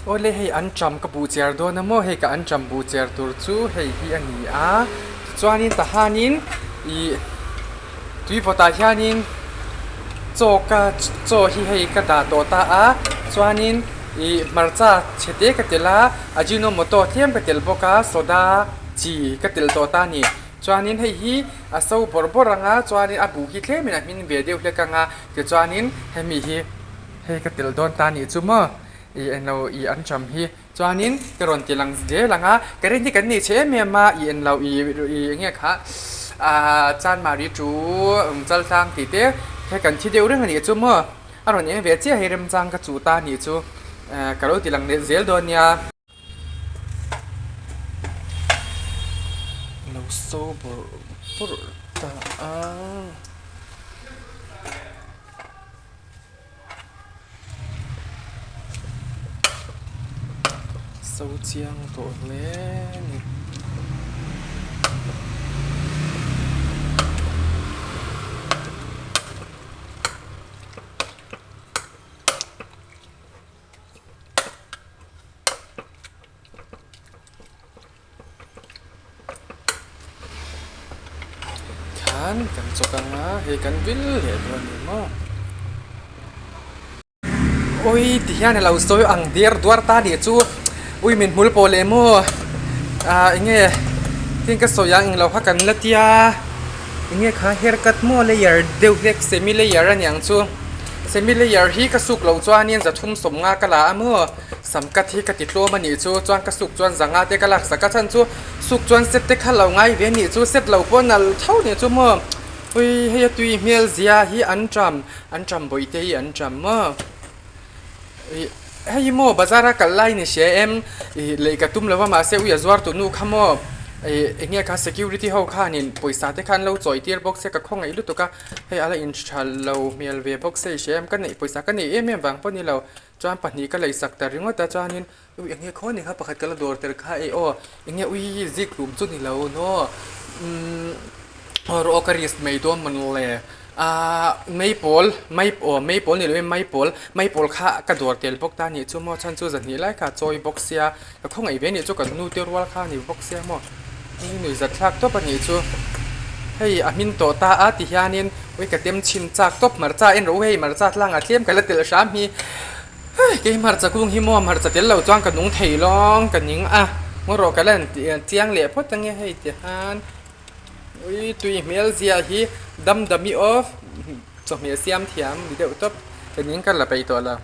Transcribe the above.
Awle hei anṭam ka buh cher dawn a maw hei ka anṭam buh cher tur chu hei hi a ni a tichuanin tahanin ih tui vawtah hianin chaw ka chaw hi hei ka dah tawh ta a chuanin ih hmarcha chhe te ka telh a ajinomoto tlem ka telh bawk a soda chi ka telh tawh ta a ni chuanin hei hi a so bawrh bawrh ang a chuanin a buh hi tlemin a hmin ve deuh hlek ang a tichuanin hemi hi hei ka telh dawn ta a nih chu maw ih englo ih an ṭam hi chuanin ka rawn ti lang zel ang a current hi kan nei chhe em em a ih englo ih ih eng nge kha ahh chanmari chu chaltlang tih te hei kan thi deuh reng a nih chu maw a rawn eng ve chiah hei remchang ka chuh ta a nih chu eh ka lo ti lang leh zel dawn nia. Lo so bawrh bawrh ta a. So chiang tawh hle a ni. Khan kan chawk ang a hei kan vil leh dawn a ni maw. Ui ti hian alo sawi ang diar duar ta nih chu ui min hmul pawh leh maw ah eng nge tin ka sawi ang englo kha kan la tia eng nge kha hair cut maw layer deuh hlek semi layer a niang chu semi layer hi ka suk loh chuanin zathum sawmnga ka la a maw. Sam cut hi ka ti tlawm a nih chu, chuan ka suk chuan zanga te ka lak sak a chhan chu suk chuan set te kha lo ngai ve a nih chu, set lo pawh nalh tho nih chu maw, ui hei a tui hmel zia hi an ṭam, an ṭam bawih te hi an ṭam maw, ih hei maw bazar a kal lai ni hria em, ih lei ka tum lo va mahse ui a zuar tu nu kha maw, ih eng nge kha security ho khanin pawisa te kha an lo chawi tir bawk se ka khawngaih lutuk a, hei a la inṭha lo hmel ve bawk se i hria em ka neih pawisa ka neih em em vang pawh ni lo. Chuan pahnih ka lei sak ta ringawt a chuanin ui eng nge khaw ni kha pakhat ka la dawr tel kha ei aw eng nge ui zik hlum chu ni lo naw umm aw rawh aw ka risk mai dawn mawn le ahh meipawl mai aw meipawl ni loin maipawl maipawl kha ka dawr tel bawk ta nih chu maw chhan chu zahnih lai kha a chawi bawk sia ka khawngaih ve nih chu kan nu te rual kha a ni bawk sia maw ui zat thlak tawp a nih chu hei a hmin tawh ta a ti hianin. Ui ka tem chhin chak tawp hmarcha en rawh u hei hmarcha tlangah tlem ka la telh hram hi hei kei hmarcha kung hi maw hmarcha tel lo chuan ka nung thei lawng ka ning a ngaw rawh ka la chiang leh phawt ange hei ti han ui tui hmel zia hi dam dami off chawhmeh siam thiam ni deuh tawp ka ning ka la peih tawh lo.